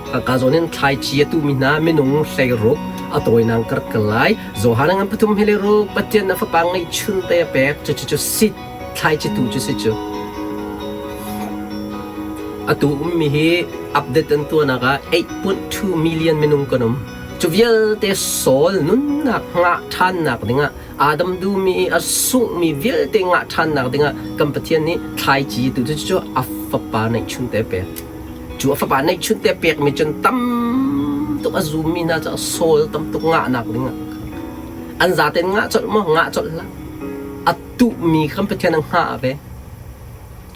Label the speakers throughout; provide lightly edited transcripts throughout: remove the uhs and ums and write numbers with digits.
Speaker 1: Ka zawn in thlaici a tuhmi hna minung 16 a tawinak ka rak kal lai. Johan ngan pathum he le ruk Pathian a fapa ngeihchun te a pek cucu sit thlaici tu cu si cu. Atu ummi hi update an tuahnak ah 8.2 million minung kan um. Cu vialte soul nunnak ngah ṭhannak dingah Adam duhmi i a sunghmi vialte ngah ṭhannak dingah kan Pathian nih thlaici tu cu a fapa neihchun te a pek. Cu a fapa neihchun te a pekmi cun tam tuk a zummi hna cu soul tam tuk ngahnak dingah an zaten ngah colh maw ngah colh hlah. A tuhmi kan Pathian a hngah ve.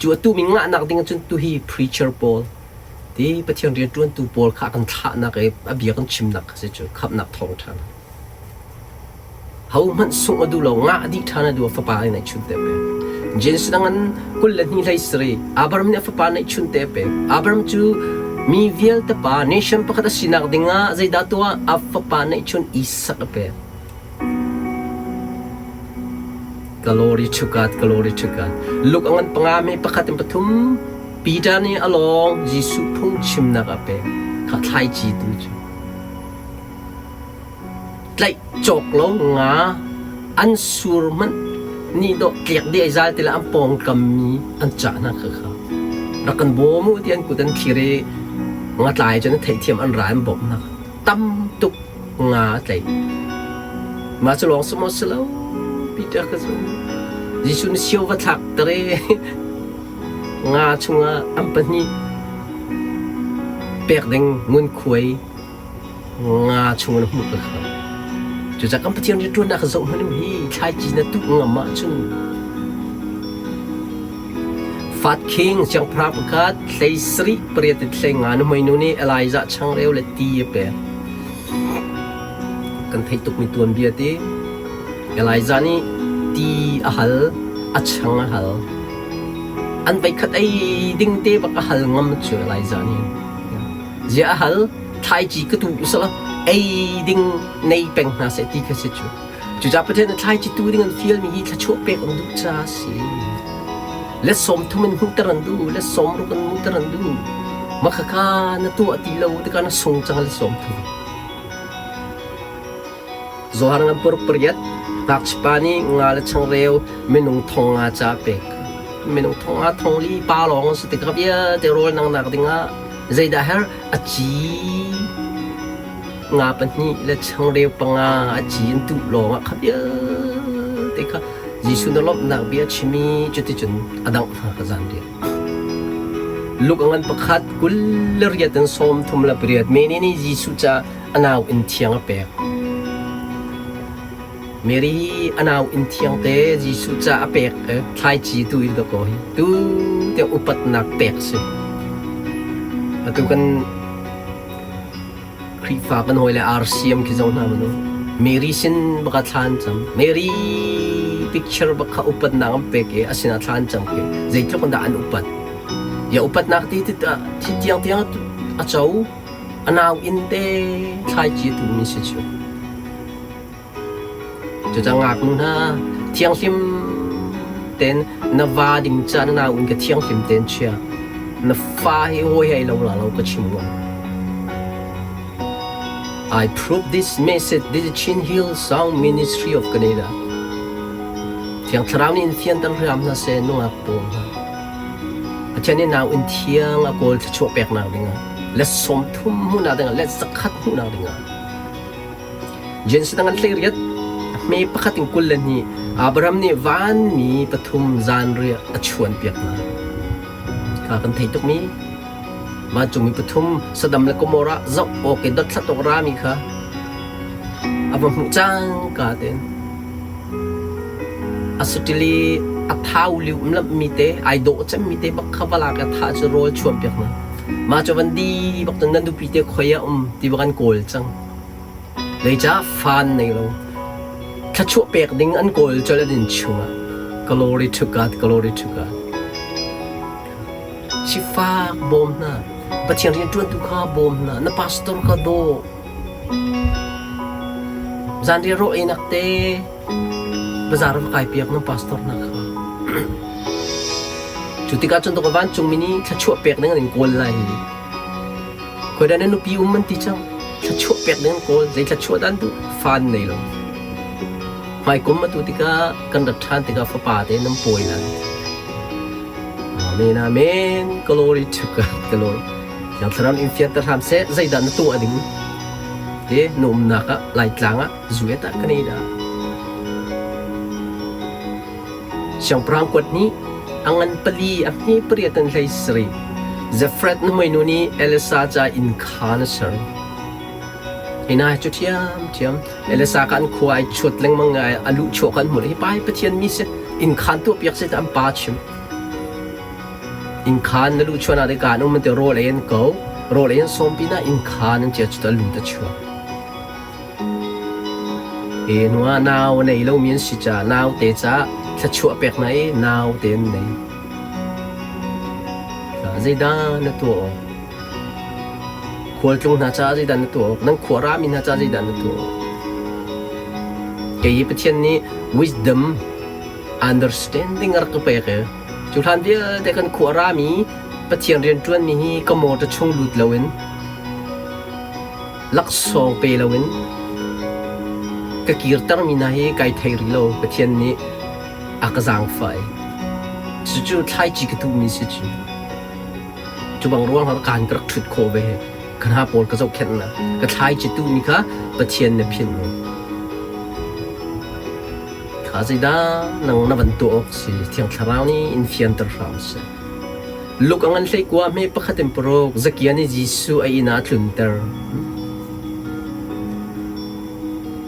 Speaker 1: Cu a tuhmi ngahnak ding cun tuhi preacher pawl ti Pathian rianṭuantu pawl kha kan thlahnak i a bia kan chimnak kha si cu khamhnak thawngṭha. Hohmanh sungh a duh lo, ngah dih ṭhan a duh, a fapa nih neihchun te a pek. Genesis ngan 22 hlei sarih, Abraham nih a fapa neihchun te a pek. Abraham cu mi vialte pa, nation pakhat a sinak dingah zeidah tuah? A fapa neihchun Isak a pek. Glory to God, glory to God. Luke a ngan panga me pakhat in pathum, Peter nih a lawng Jesuh phungchimnak a pek. Kha thlaici tu cu. Tlaih cawk lo nga an sur hmanh nih dawh tlek dih ai zal ti le an pawngkam mi an cah hna kha kha rak kan bawm u ti an kut an thlir i ngatlai cun an theihthiam an ra an bawmh hna tam tuk nga a tlaih. Mah cu lawng si maw si lo Peter ka cu Jesuh nih sio va thlak ter i nga chungah an pahnih pek ding ngunkhuai nga chung in hmuh ka kha. Cucaah kan Pathian rianṭuannak zoh hmanh u hi thlaici na tuh ngam ahcun Fat King siangpahrang pakhat hlei sarih pariat in hlei nga nuhmeinu nih Elijah changreu le ti a pek. Kan theih tukmi tuanbia ti Elijah nih ti a hal, a chang a hal. An voikhat ei ding te bak a hal ngam cu Elijah nih. Ziah a hal? Thlaici ka tu usala ei ding nei peng hna seh ti kha si cu. Cucaah Pathian nih thlaici tu ding an fialmi hi thluachuah pek an duh caah a si. Let sawm thum in hmuhter an duh, let sawm ruk in hmuhter an duh. Mah khakha na tuah ti lo tikah na sung cang let sawm thum. Zohar ngan puruk pariat, ngakchipa nih nga le changreu minung thong nga ca pek. Minung thong nga thong li pa lawng si tikah vialte rawl nangnak dingah zeidah her a ci Nga pahnih le changreu panga a ci in tuh lawngah kha vialte kha Jesuh na lawmhnak bia a chim i cuticun a dangh hna kha zanriah. Luke a ngan pakhat 20 le riat in sawm thum le pariat Mary nih Jesuh ca a nau inn thiang a pek. Mary hi a nau inn thiang te Jesuh ca a pek thlaici tu in ka kaw hi tu tiang upatnak pek si. Atu kan Khrihfa kan hawile RCM khi zoh hna mu. Mary sin baka thla an cam. Mary picture bak kha upatnak an pek i a sinah thla an cam khi zeitluk in dah an upat. Ya upatnak ti ti thi tiang tiang a co a nau inn te thlaici tu mi si chu. Cucaah ngaknu hna thianghlim tein na va ding ca na nau in ka thianghlim tein chia. Na fa hi hawi he lo la lo ka chim ngam. I prove this message this is Chin Hill Sound Ministry of Canada. Thiang Thlarau nih in fianter hram hna seh nungak pawl hna. Pathian nih nau in thiang a kawl thluachuah peknak dingah let sawm thum hmuhnak dingah let zakhat hmuhnak dingah Genesis dang an hleiriat a hme pakhat in 22 Abraham nih vanmi pathum zanriah a chuanpiak hna. Kha kan thei tukmi vancungmi pathum Sodom le Gomorrah zoh awk i dothlat awk rami kha a va hmuh cangka tein a saṭil i a thau liu lammi te ai dawh cemmi te bak kha va lak i a thah cu rawl chuanpiak hna. Mah cu van di bak cun nan nupi te khoi ah um ti bak an kawl cang. Zeicah fan nei lo. Thluachuah pek ding an kawl colh an inn chungah. Glory to God, glory to God. Sifak bawm hna. Pathian rianṭuantu kha bawm hna. Na pastor kha daw. Zanriah rawl einak te bazar va kai piak na pastor hna kha. Cu tikah cun vancungmi nih thluachuah pek ding an in kawl lai. Khoi na nupi um an ti cang. Thluachuah pek ding an kawl. Zei thluachuah dah an duh? Fa an nei lo. Hmaikum atu tikah kan rat ṭhan tikah fapa te nan pawi lai. Amen, amen. Glory to God. Glory. Thiang Thlarau in fianter hram seh. Zeidah na tuah ding? Te na umnak ah Laitlang ah zuet ah Canada. Siangpahrang kuat nih a ngan pali a hme pariat in hlei sarih. Zefret nuhmeinu nih Elisa ca inn kha na ser. Hina cu ṭhiamṭhiam Elisa kha an khua ai chuat lengmang i a luh chuah kha an hmuh. Hi pa hi Pathian mi si. Inn khaan tuahpiak si an pa chim. Inn khaan na luh chuahnak te kaan um an ti rawl ei an ko. Rawl ei an sawm pinah inn khaan an chia cu a lut a chuak. Hi hnu ah nau a nei lomi an si caah naute caah thluachuah pek hna i naute an nei. Zeidah na tuah awk? Khualtlung hna caah zeidah na tuah awk? Nan khua rami hna caah zeidah na tuah awk? Kei hi Pathian nih wisdom, understanding a rak ka pek i cu hlan vialte kan khua rami Pathian rianṭuanmi hi ka motor chung lut loin laksawng pe loin ka kirtermi hna hi kai thei rih lo. Pathian nih a ka zaangfah i cucu thlaici ka tuhmi si cu. Cu bang ruang ah kaan ka rak ṭhut khawh ve. Ka hna pawl ka zohkhenh hna. Ka thlaici tuhmi kha Pathian nih philh lo. Kha zeidah nang na van tuah awk si? Thiang Thlarau nih in fianter hram seh. Luk a ngan hleikua hme pakhat in paruk Zakia nih Jesuh a inn ah a tlunter.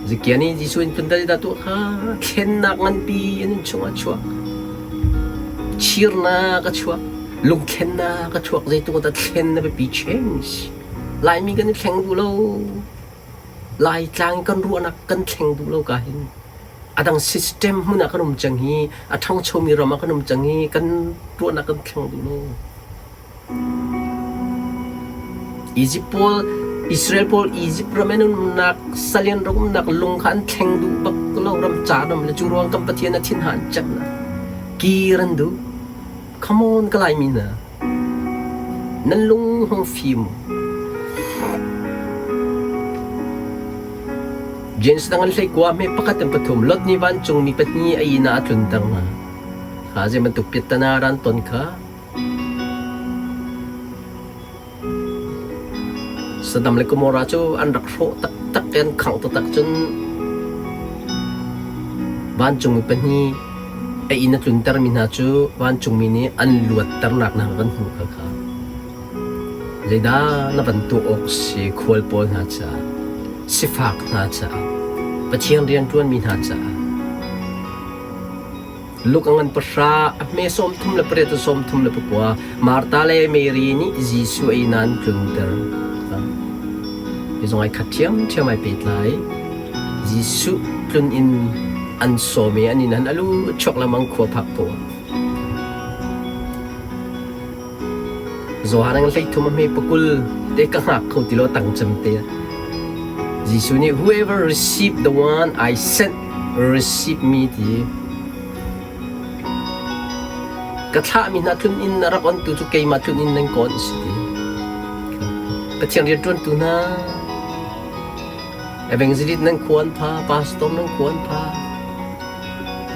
Speaker 1: Zakia nih Jesuh in tlunter dah tuah kha thlennak nganpi an chungah chuak. Chirnak a chuak, lungthlennak a chuak, zeitluk dah thlen a biapi change. Laimi kan i thleng duh lo. Laitlang kan ruahnak kan thleng duh lo ka hin. A dang system hmun ah kan um cang hi, a ṭhangchomi ram ah kan um cang hi, kan ruahnak kan thleng duh lo. Egypt pawl, Israel pawl Egypt ram in umnak, salian ram umnak lung kha an thleng duh bak lo ram ca ram le cu ruang kan Pathian a thin ha an cem na. Kir an duh. Come on ka Laimi hna. Nan lung hung fim. James dang an hlei kua hme pakhat in pathum Lot nih vancungmi pahnih a inn ah a tlunter hna. Kha zei bantuk piattana ran ton kha Saddam le Gomorrah cu an rak hrawh taktak i an khangh taktak cun vancungmi pahnih a inn a tluntermi hna cu vancungmi nih an luatternak hna kan hmuh kha kha. Zeidah na van tuah awk si khual pawl hna caah, sifak hna caah, Pathian rianṭuanmi hna caah? Luke a ngan pahra, a hme 38 in 39, Martha le Mary nih Jesuh a inn ah an tlunter. Hi zong ai khat ṭhiamṭhiam ai pehtlai. Jesuh tlun in an sawm i an inn an alu chuak lengmang khua phak poah. Johan ang 13 a hme pakul te ka hngak kho ti lo tang cem te. Jesuh nih whoever receive the one I sent receive me ti. Ka thlahmi hna tlun in na rak ontu cu keimah tlun in nan kawn si ti. Pathian rianṭuantu hna evangelist nan khuan pha, pastor nan khuan pha,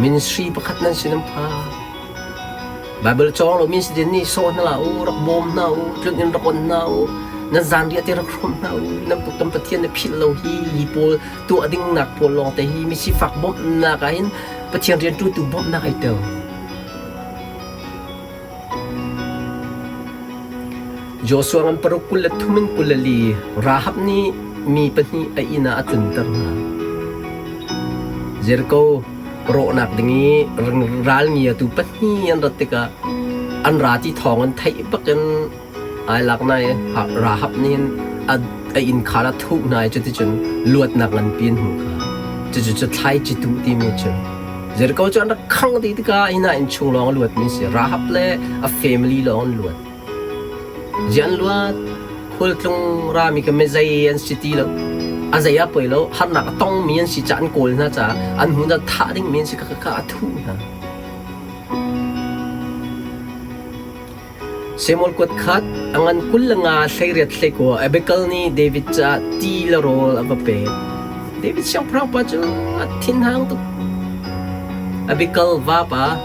Speaker 1: ministry pakhat nan si nan pha. Baibal cawng lomi si din nih sawh hna hlah u, rak bawm hna u, tlun in rak on hna u, nan zanriah te rak hrawm hna u, nan puktam Pathian na philh lo hi, hi pawl tuah dingnak pawl lawng te hi misifak bawmhnak ah hin Pathian rianṭuantu bawmhnak ai tel. Joshua ngan paruk 23 in 24 Rahab nih mi pahnih a inn ah a tlunter hna. Jericho rawhnak ding i ral ngiatu pahnih an rat tikah an ra ti thawng an theih bakin ai lak na i Rahab nih hin a inn khar a thuh hna i cuticun luatnak nganpi an hmuh kha. Cucu cu thlaici tuh timi cu Jericho cu an rak khangh dih tikah hi hna innchung lawng a luatmi a si. Rahab le a family lawng an luat. Ziah an luat? Khualtlung rami ka mezei an si ti lo. A zei ah poi lo, harnak a tongmi an si caah an kawl hna caah an hmun ah thah dingmi an si kha kha a thuh hna. Samuel kuat khat a ngan 25 18 21 Abigail nih David caah ti le rawl a va pek. David siangpahrang pa cu a thinhang tuk. Abigail vapa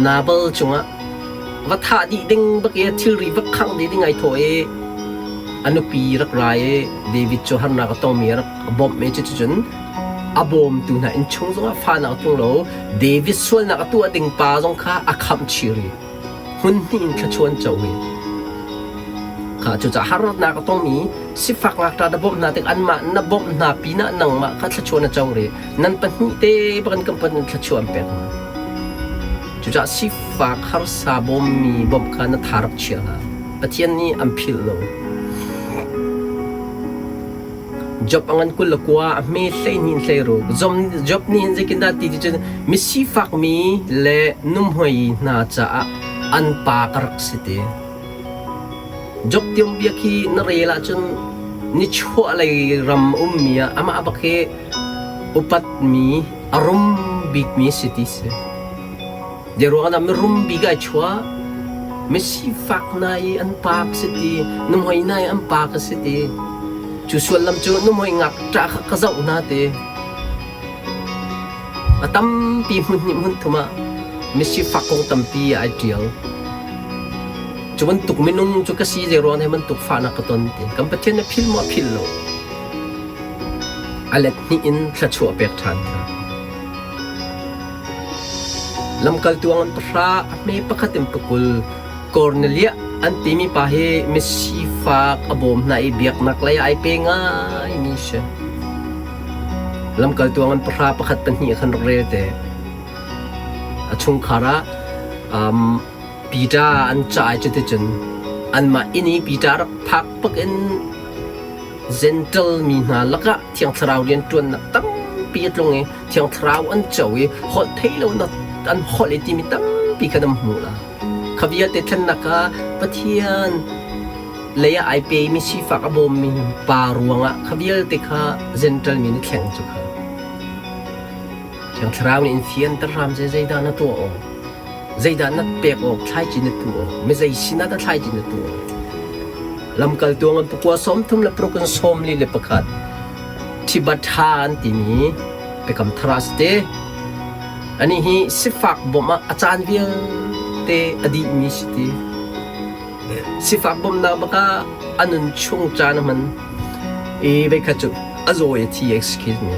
Speaker 1: Nabal cungah va thah dih ding bak i thilri va khangh dih ding ai thawh i a nupi rak ra i David cu harnak a tongmi a rak bawmh i cuticun a bawmtu hna innchung zongah fahnak a tlung lo. David sualnak a tuah ding pa zong kha a khamh chih rih. Hmun hnih in thluachuah an co i kha cucaah harnak a tongmi sifak ngakṭa na bawmh hna tik anmah na bawmh hna pinah nangmah kha thluachuah na co rih. Nan pahnih te bakin kan pan in thluachuah an pek hna. Cucaah sifak harsa bawmmi bawmh kha na tha rak chia hlah. Pathian nih an philh lo. Job a ngan 29 a hme 12 16. Job nih hin zeitindah ti ti cun misifakmi le numhoi hna caah an pa ka rak si ti. Job tiang bia khi na rel ahcun nichuahlei ram ummi ah amah bak hi upatmi a rum bikmi si ti si. Zei ruangah dah mirum bik ai chuah? Misifak hna i an pa ka si ti, nuhmei hna i an pa ka si ti. Cu sullam cu nuhmei ngakṭah kha ka zoh hna ti. A tampi hmun hnih hmun thum ah misifak kong tampi ai ṭial. Cu bantuk minung cu ka si zei ruang he bantuk fahnak ka ton ti. Kan Pathian na philh maw philh lo? A let hnih in thluachuah pek ṭhan kha. Lamkaltu an pahra a hme pakhat in pakul Korneliah an timi pa hi misifak a bawm hna i biaknak lei ah ai pe ngaimi si. Lamkaltu an pahra pakhat pahnih khan rak rel te. A chungkhar ah um, Peter an ca i cuticun anmah inn i Peter rak phak bak in Gentle mi hna lakah Thiang Thlarau rianṭuannak tampi a tlung i Thiang Thlarau an co i holh theih lonak an holh i timi tampi kha nan hmuh la. Kha vialte thlennak kha Pathian lei ah ai pemi sifak a bawmmi pa ruangah kha vialte kha Gentle mi nih thleng cu kha. Thiang Thlarau nih in fianter hram seh zeidah na tuah awk, zeidah na pek awk, thlaici na tuh awk, mi zei sinah dah thlaici na tuh awk. Lamkaltu ngan pakua 36 in 41 Thibatha an timi biakam thar ah si Ani hi sifak bawmh ah a caan vialte a dihmi si ti. Sifak bawmhnak bak ah a nun chung caan a hman. I veikhat cu a zaw i a thi excuse me.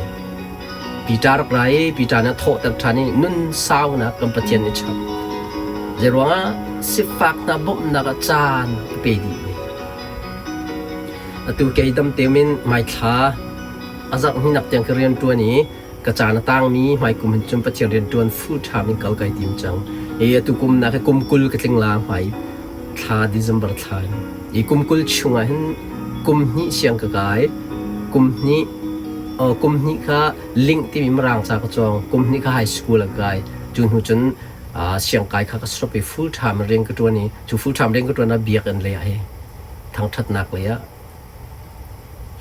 Speaker 1: Peter rak ra i Peter nih a thawhter ṭhan i nun saunak kan Pathian nih chap. Zeiruangah sifak hna bawmhnak ah caan a pe dih mi. Atu kei dam temin maithla a zarh hninak tiang ka rian ṭuan i ka caan a tangmi hmaikum hin cun Pathian rian ṭuan full time in kal kai tim cang. I atu kum nak hi kum 20 ka tling la hmai thla December thla in. I kum 20 chungah hin kum hnih siang ka kai. Kum hnih kum hnih kha link timi Mirang ca ka cawng. Kum hnih kha high school a kai. Cu hnu cun siangkai kha ka stop i full time rian ka ṭuan i cu full time rian ka ṭuan ah biakinn lei ah hi thangṭhatnak lei ah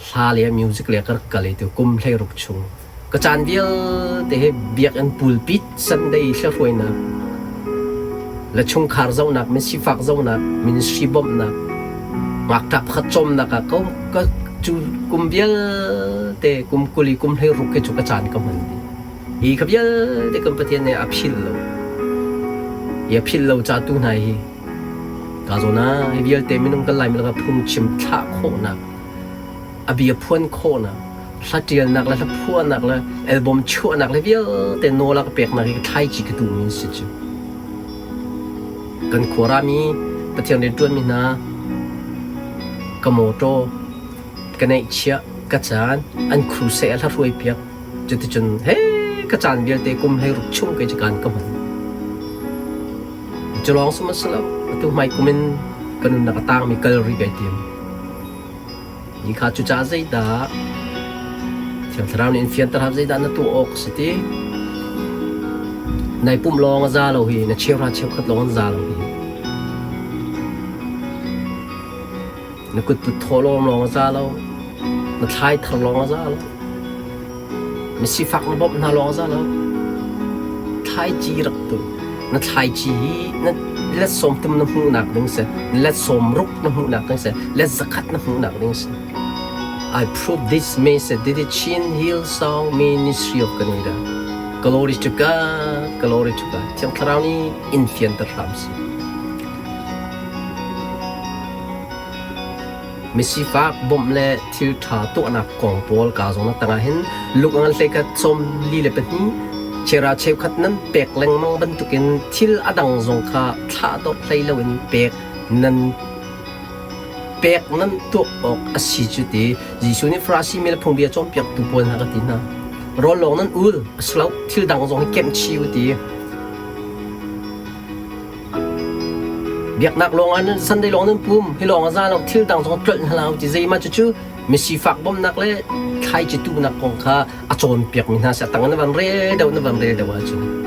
Speaker 1: hla lei ah music lei ah ka rak kal i tu kum 16 chung ka caan vialte hi biakinn pulpit Sunday hlahruainak le chungkhar zohnak misifak zohnak ministry bawmhnak ngakṭah pakhat cawmnak ah ka cu kum vialte kum 20 i kum 16 khi cu ka caan ka hman dih. Hi kha vialte kan Pathian nih a philh lo. Hi a philh lo ca tu hna hi ka zawn ah hi vialte minung kan Laimi lakah phungchim thlah khawhnak a bia phuan khawhnak hla ṭialnak le hla phuahnak le album chuahnak le vialte nawl a ka peknak hi ka thlaici ka duhmi an si cu. Kan khuarami Pathian rianṭuanmi hna ka mawṭaw ka neihchiah ka caan an crusade a hla hruai piak cuticun he ka caan vialte kum 16 chung kei cu kaan ka hman. Cu lawng sihmanhsehlaw atu hmai kum in ka nunnak a tangmi kal rih kai tim. Hi kha cucaah zeidah Thiang Thlarau nih in fianter hau zeidah na tuah awk a si ti? Nai pumh lawng a za lo hi, na cheuhra cheukhat lawng an za lo hi. Na kutput thawhlawm lawng a za lo, na thlai thar lawng a za lo, na sifak na bawmh hna lawng a za lo. Thlaici rak tu. Na thlaici hi na Let 30 na hmuhnak ding si. Let 60 na hmuhnak ding si. Let 100 na hmuhnak ding si. I prove this message did the Chin Hillsong Ministry of Canada. Glory to God, glory to God. Thiang Thlarau nih in fianter hram si. Misifak bawmh le thil ṭha tuahnak kong pawl kaa zong na tangah hin luk ngan hlei 42 chera cheukhat nan pek lengmang bantukin thil a dang zong kha thlahdorh hlei loin pek nan pek nan tuah awk a si cu ti Jesuh nih Farasi mi le phungbia cawnpiaktu pawl hna ka ti hna. Rawl lawng nan ul a si lo thil dang zong hi kemh chih u ti. Biaknak lawng ah nan Sunday lawng nan pum, hi lawng a za lo, thil dang zong tlolh hna lo ti zeimah cucu misifak bawmhnak le thlaici tuhnak kong kha a cawnpiakmi hna si. A tang na van rel deuh na van rel deuh ahcun.